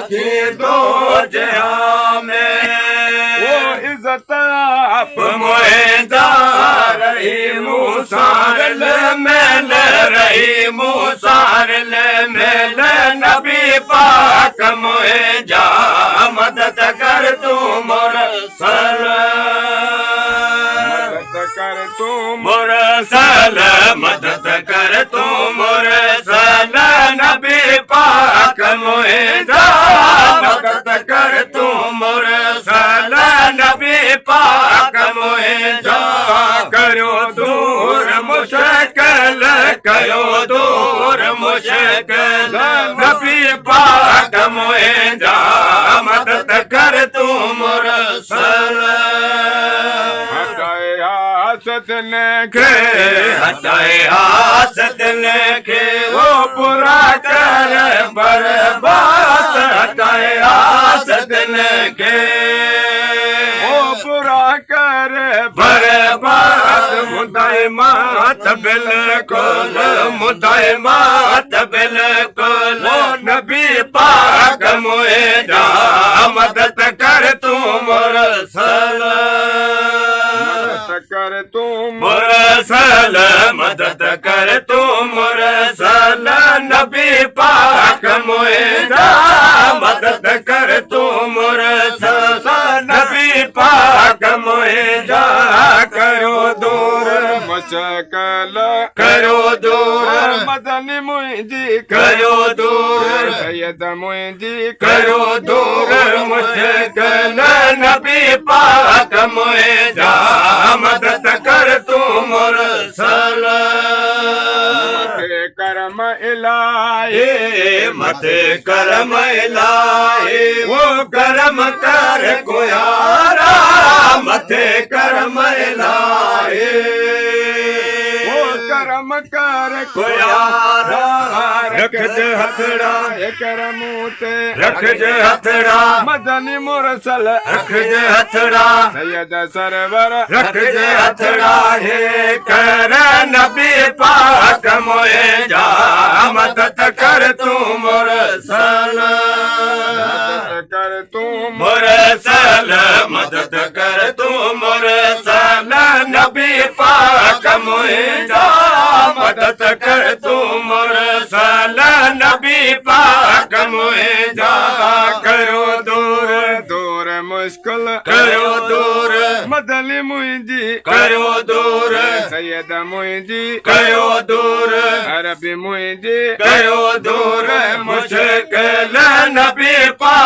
رکين دو جهان ۾. او عزت آپ منهنجا رهي مون سان رل مل رهي مون سان رل مل نبي پاڪ منهنجا مدد ڪر تون مرسل مدد ڪر تون مرسل مدد ڪر تون مرسل نبي پاڪ منهنجا مدد ڪر تون مرسل نبي پاڪ منهنجا ڪريو دور مشڪل ڪيو دور مشڪل نبي پاڪ منهنجا مدد ڪر تون مرسل هٽائي حسد کي هٽائي حسد کي او برا ڪر برباد هٽائي حسد کي او برا ڪر برباد مدائي مات بلڪل مدائي مات بلڪل نبي پاڪ منهنجا مدد ڪر تون مرسل مدد ڪر تون مرسل مدد ڪر تون مرسل نبي پاڪ منهنجا مدد ڪر تون مرسل نبي پاڪ منهنجا ڪريو دور مشڪل ڪريو دور مدني منهنجي ڪريو دور سيد منهنجي ڪريو دور مشڪل نبي پاڪ منهنجا مدد ڪر تون مرسل مٿي ڪرم الاهي مٿي ڪرم الاهي او ڪرم ڪر ڪويارا مٿي ڪرم الاهي او ڪرم ڪر ڪويارا رکج هٿڙا کرم تي رکج هٿڙا مدني مرسل رکج هٿڙا سيد سرور رکج هٿڙا هي ڪر نبي پاڪ منهنجا مدد ڪر تون مرسل مدد ڪر تون مرسل مدد ڪر تون مرسل نبي پاڪ منهنجا مدد ڪر تون مرسل نبي پاڪ منهنجا ڪريو دور دور مشڪل ڪريو دور مدني منهنجي ڪريو دور سيد منهنجي ڪريو دور عربي منهنجي ڪريو دور مشڪل نبي پاڪ.